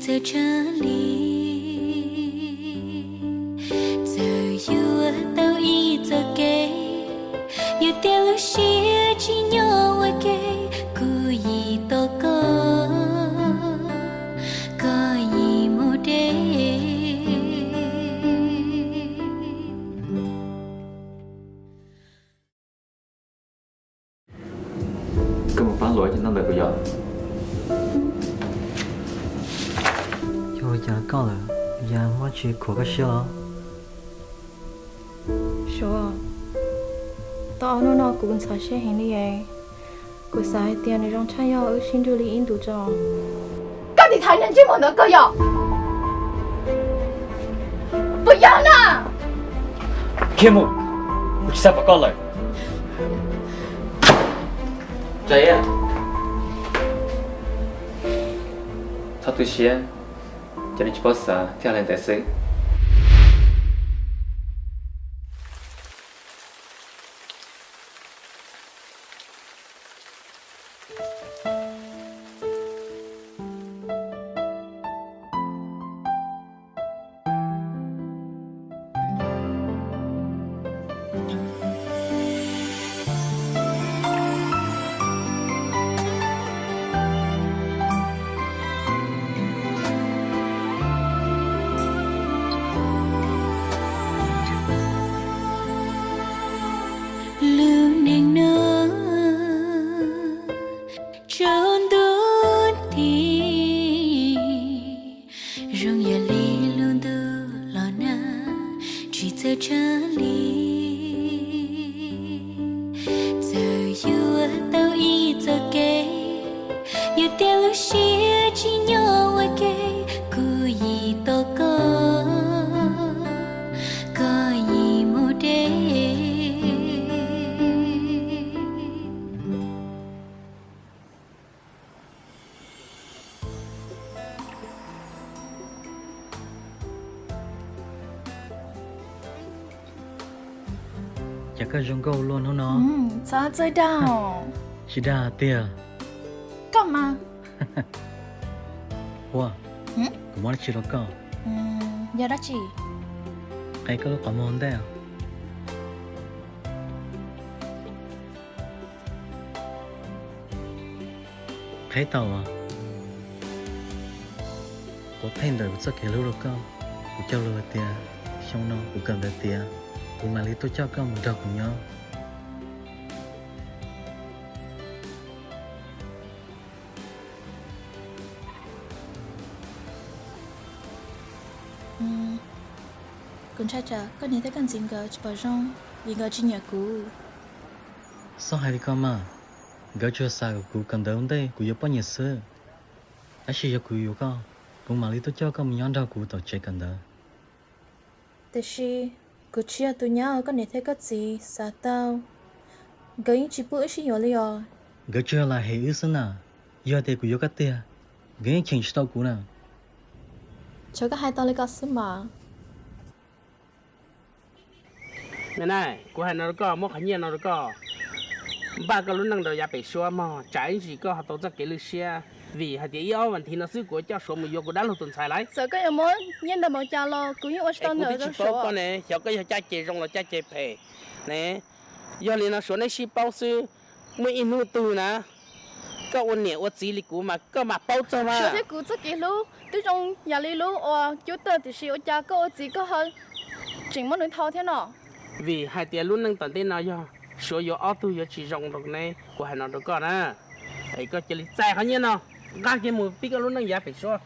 Txawm tshav li, txawm yuav tau ib txoj kev, yus tias lub siab tsis nyob ua ke, kuv yim tos koj, koj yim mus deb. Koj mus pab luag cov noj ntawm kuv yom? Yog ua cas koj lawm, yog muaj tsis khuam koj siab los? Suav, tau ob hnub no kuv ntxhov siab heev li. Kuv xav hais tias nws zoo tshaj yog wb sib nrug li ib ntus tso. Koj tiv thaiv niag ntsej muag ntawd kawg yom? Puas yog na? Khiav mus, kuv tsis xav pom koj lawm. Txhob tu siab, cov neeg tsis paub xav thiaj hais li ntawd xwb. Lub neej no tsaus ntuj nti, zoo yam li lub ntuj los nag, tsis txawj tshav li. Txawm yuav tau ib txoj kev, yus tias lub siab tsis nyob ua ke, kuv yim tos koj, koj yim mus deb. Cas koj zoo nkauj luaj hnub no? Txhob txawj dag. Tsis dag tiag. Koj mas. Hua, kuv muab dab tsi rau koj? Yog dab tsi? Qe koj lub qhov muag ntej. Qheb tau. Quav pheej ntawm kuv txoj kev hlub rau koj, kuv cog lus hais tias xyoo no kuv kawm ntawv tiav, kuv mam li tuaj coj koj mus nrog kuv nyob. Kuv ntshai tsam koj niam thiab koj txiv nkawd tsis pom zoo vim nkawd tsis nyiam kuv. Txhob hais li ko mas, nkawd tsuas xav kom kuv kawm ntawv ua ntej kuv yuav poj niam xwb. Tab sis yog kuv yuav koj, kuv mam li tuaj coj koj mus nyob nrog kuv tom tsev kawm ntawv. Tiam sis kuv tsis yog tus nyab uas koj niam thiab koj txiv xav tau, nkawd yeej tsis pub wb sib yuav li os. Nkawd tsuas yog lam hem wb xwb na, yog tias kuv yuav koj tiag, nkawd yeej cheem tsis tau kuv na. Tshuav koj hais tau li ko xwb mas. Nai, kuv hais no rau koj, muab qhov nyiaj no rau koj, npaj koj lub neej rau yav pem suab mog, tsam ib ntsis koj ho tau txoj kev lwj siab. Vim hais tias ib ob vas thiv no xwb kuv yuav coj Suav mus yuav kuv dab laug tus ntxhais lawm. Txawm koj yuav muab nyiaj ntawd mus ua cas los kuv yeej ua tsis tau ntawm Suav. Koj ne, xyov koj yog caj ces zoo los caj ces phem ne. Yog li no Suav nej sib paub xwb, muaj ib hnub twg na, koj ua niam ua txiv li kuv mas koj mam paub txog mas. Suav thiab kuv txoj kev hlub twb zoo yam li lub uas cub tawg, tiam sis ua cas koj ua txiv koj ho tseem muab nws thau thiab no? Vim hais tias lub neej tom ntej no yog Suav yuav ob tug yuav tsis zoo rau ne, kuv hais no rau koj na. Es koj cia li txais qhov nyiaj no, nqa kiag mus pib koj lub neej yav pem suab.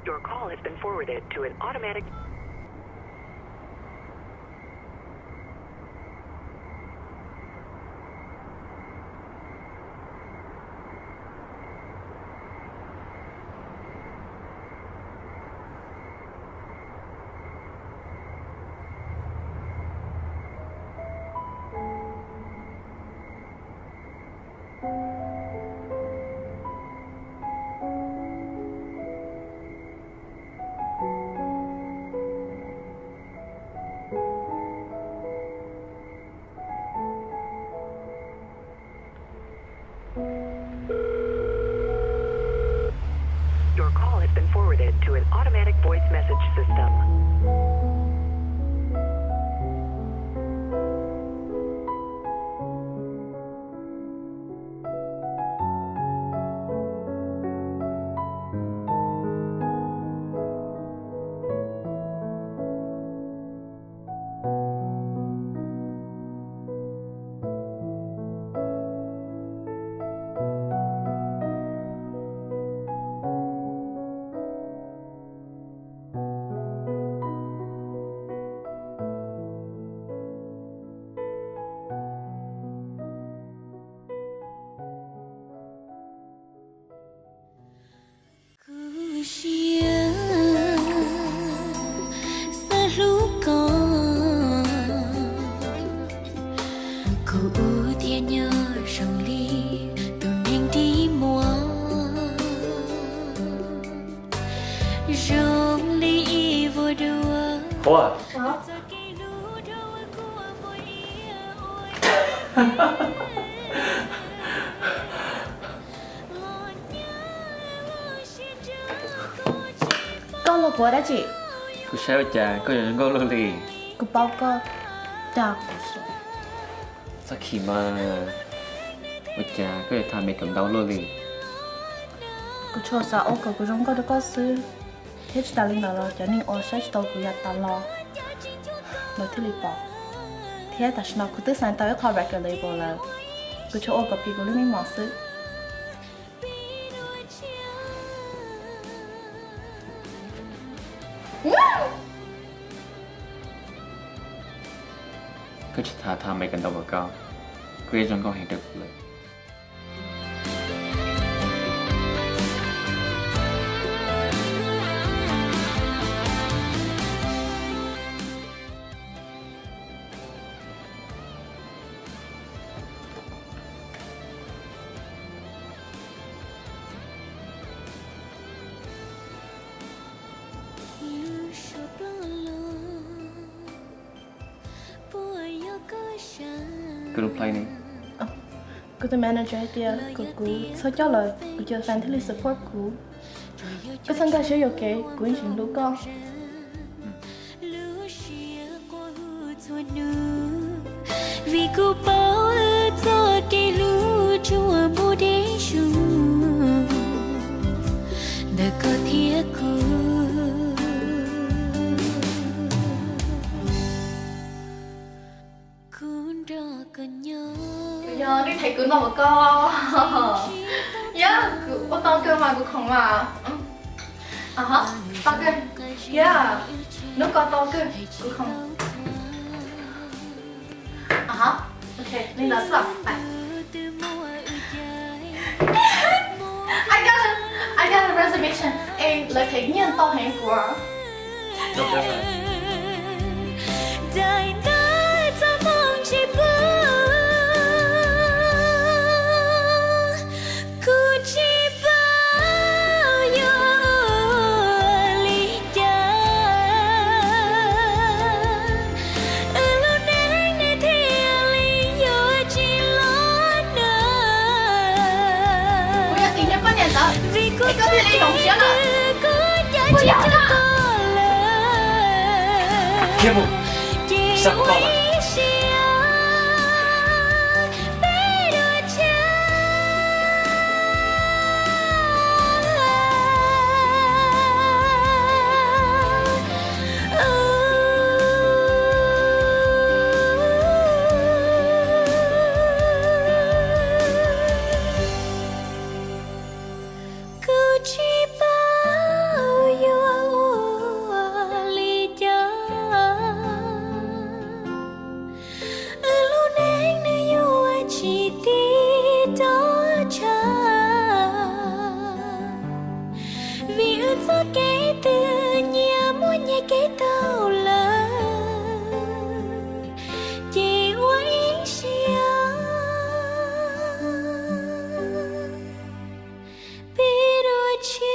Your call has been forwarded to an automatic Ua thiaj nyob zoo li tus neeg dig muag, zoo li ib vuag dua. Qhuav. Koj los kuv ua dab tsi? Kuv saib ua cas koj yuav zoo nkauj luaj li. Kuv paub koj dag kuv xwb. Txhob khim mas, ua cas koj yuav tham me kam ntau luaj li. Kuv tsuas xav ua kom kuv zoo nkauj rau koj xwb, thiab tsis tas li ntawd los cov neeg uas saib tsis taus kuv yav tas los lawv thiaj li pom. Thiab tam sim no kuv twb xaiv tau ib qho record label lawm, kuv tsuas ua kom phim kuv lub meej mom xwb. Koj tsis tham tham me kam ntau kom koj, koj yeej zoo nkauj heev rau kuv lawm. Kuv tus manager hais tias kom kuv txhob coj lawm, kuv cov fans thiaj li support kuv. Koj txhob nkag siab yuam kev, kuv yeej tseem hlub koj. Vim kuv paub wb txoj kev hlub tsuas muaj deb zog ntawm koj thiab kuv. Kuv nrog koj nyob. Yog nej them kuv ntau npaum ko. Yog kuv ua tau kawg mas kuv khoom mas. Tau kawg. Yog hnub ko tau kawg kuv khoom. Ok, li ntawd xwb. I got a reservation. Es lawv them nyiaj ntau heev kuv. Kuv tsis paub yuav ua li cas, wb lub neej ne thiaj li yuav tsis los na. Kuv yog tus nyob poj niam ntawd, vim koj thiaj li zoo siab lawm. Kuv yog na. Khiav mus, xa kuv tau lawm. Kuv tsis paub yuav ua li cas, wb lub neej nws yuav tsis tiv toj tshav, vim wb txoj kev twg nyias muaj nyias kev tau lawm, ces ua ib siab pib dua tshiab.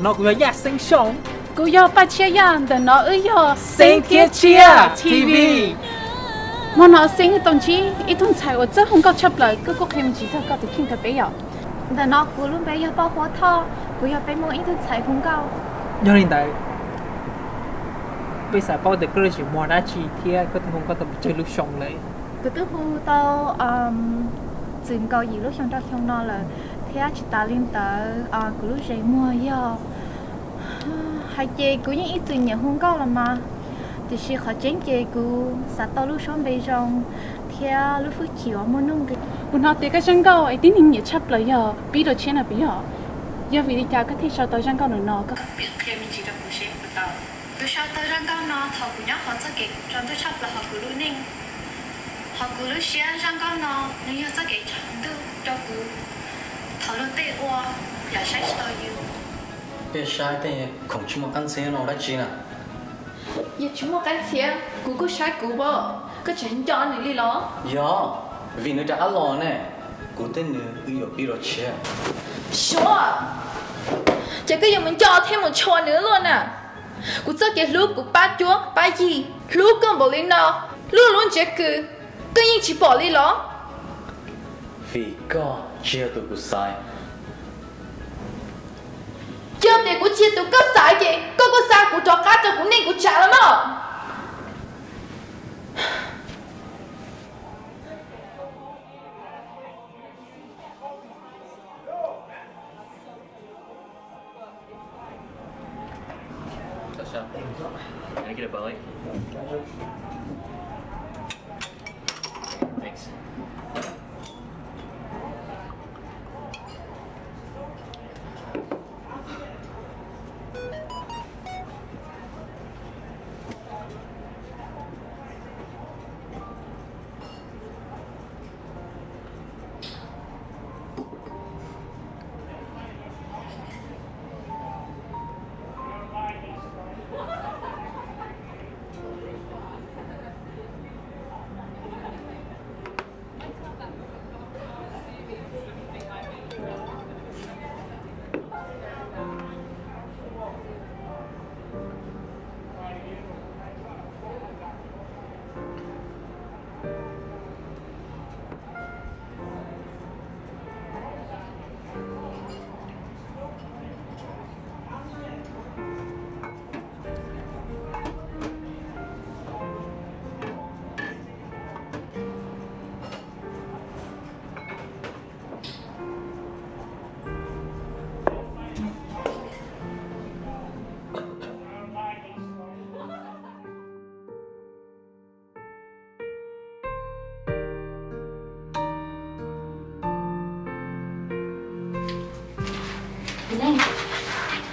No kuv yog Yaj Xeeb Xyooj. Kuv yog Paj Tshiab Yaj, ntawm no wb yog Xeeb thiab Tshiab T V. Hmo no Xeeb wb tau ntsib ib tug ntxhais uas txawj hu nkauj tshaj plaws, koj kuj qhia me ntsis txog koj tus kheej rau peb yom. Ntawm no kuv lub npe yog Paj Huab Thoj, kuv yog peb Hmoob ib tug ntxhais hu nkauj. Yog li ntawd, peb xav paub tias koj lub ntsej muag dab tsi thiab koj twb hu nkauj tau pes tsawg lub xyoo lawm? Kuv twb hu tau txwm nkaus yim lub xyoo rau xyoo no lawm, thiab tsis tas li ntawd kuv lub ntsej muag yog, hais ces kuv yeej ib txwm nyiam hu nkauj los mas, tiam sis qhov tseeb ces kuv xav tau lub suab npe zoo thiab lub hwj chim uas muaj nuj nqis. Kuv hnov tias koj zoo nkauj es tib neeg nyiam tshaj plaws yog pib dua tshiab no puas yog? Yog vim li cas koj thiaj sau tau zaj nkauj ntawm no? Koj piav qhia me ntsis rau kuv seb puas tau. Kuv sau tau zaj nkauj no thaum kuv nyob hauv txoj kev tsaus ntuj tshaj plaws hauv kuv lub neej. Hauv kuv lub siab zaj nkauj no nws yog txoj kev tsaus ntuj rau kuv thaum luag tej ua yam saib tsis taus yus. Peb saib tej khoom tsis muaj qab ntxhiab no ua dab tsi na? Yog tsis muaj qab ntxhiab kuv kuj saib kuv pab, koj tseem nco nws li los? Yog, vim nws rov qab los ne, kuv thiab nws wb yuav pib los tshiab. Suav, ces koj yuav mus nco thiab mus tshua nws luaj na? Kuv txoj kev hlub kuv pab cuab pab yig, hlub koj npaum li no, luaj lub ntsiab kws, koj yeej tsis pom li los? Vim koj tsis yog tus kuv xaiv. Yog tias kuv tsis yog tus koj xaiv ces koj kuj xa kuv rov qab rau kuv neej kuv tsav los mas. Can I get a belly? Thanks.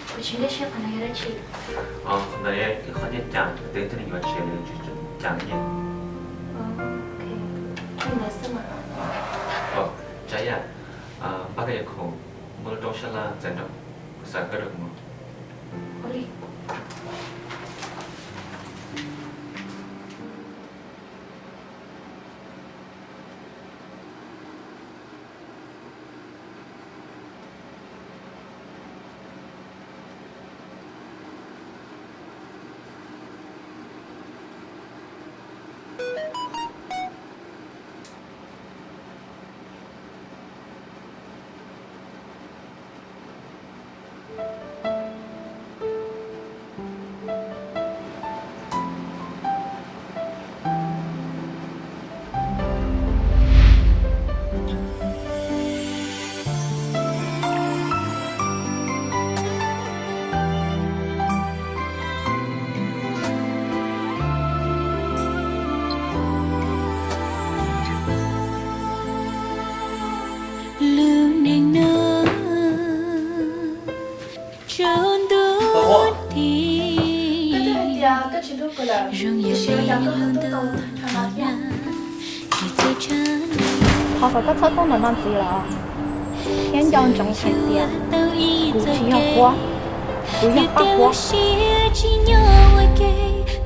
Kuv tsis nkag siab qhov no yog dab tsi. Qhov ntawd yog ib qho nyiaj cas, twb thiaj li yuav tsis li cas li. Tsav Yaj, npaj koj cov khoom, muaj lub roob sab laj txaim nrog kuv xa koj rau kuv mus. Lub neej no tsaus ntuj nti, zoo yam li lub ntuj no na, tsis txawj tsa. Thov kom koj txhob tuaj ntawm no ntxiv los, thiab nco ntsoov hais tias kuv tsis yog Huab, kuv yog Paj Huab. Lub siab tsis nyob ua ke,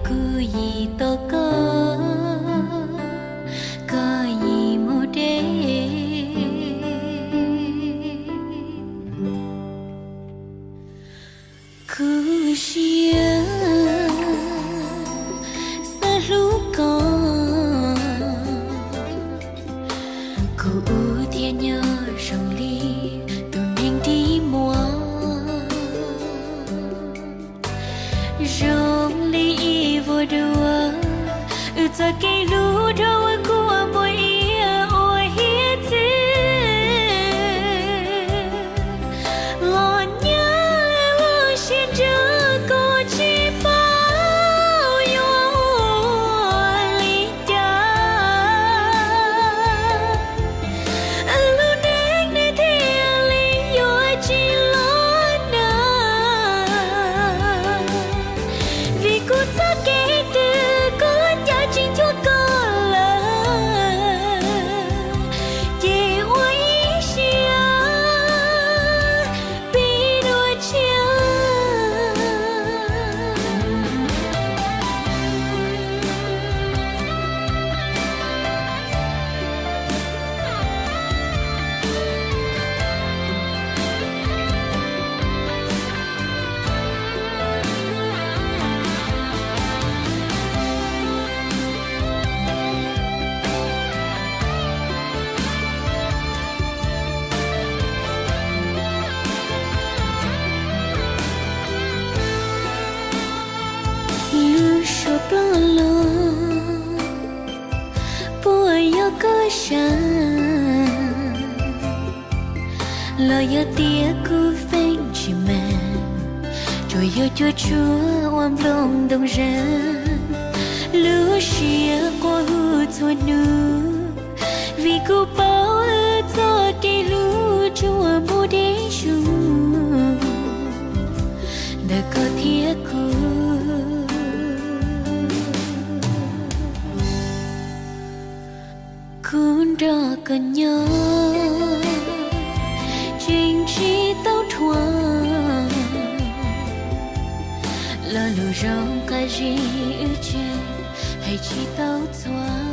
kuv yim tau koj, koj yim mus deb. Kuv siab xav hlub koj, kuv ua thiaj nyob zoo li tus neeg dig muag, zoo li ib vuag duav, wb txoj kev hlub dhau ua kua muag ib ua hiav txwv. Los nyob lub siab ntsws kuv tsis paub yuav ua li cas, lub neej ne thiaj li yuav tsis los tsa, los yog tias kuv feem tsis meej, tsuas yog cuaj tshuab ua nplooj ntoo zag, lub siab quaj hu txhua hnub, vim kuv paub wb txoj kev hlub tsuas mus deb zog ntawm koj thiab kuv. Kuv nrog koj nyob tseem tsis tau dhuav, lo lus zoo qab zib wb tseem hais tsis tau txhua.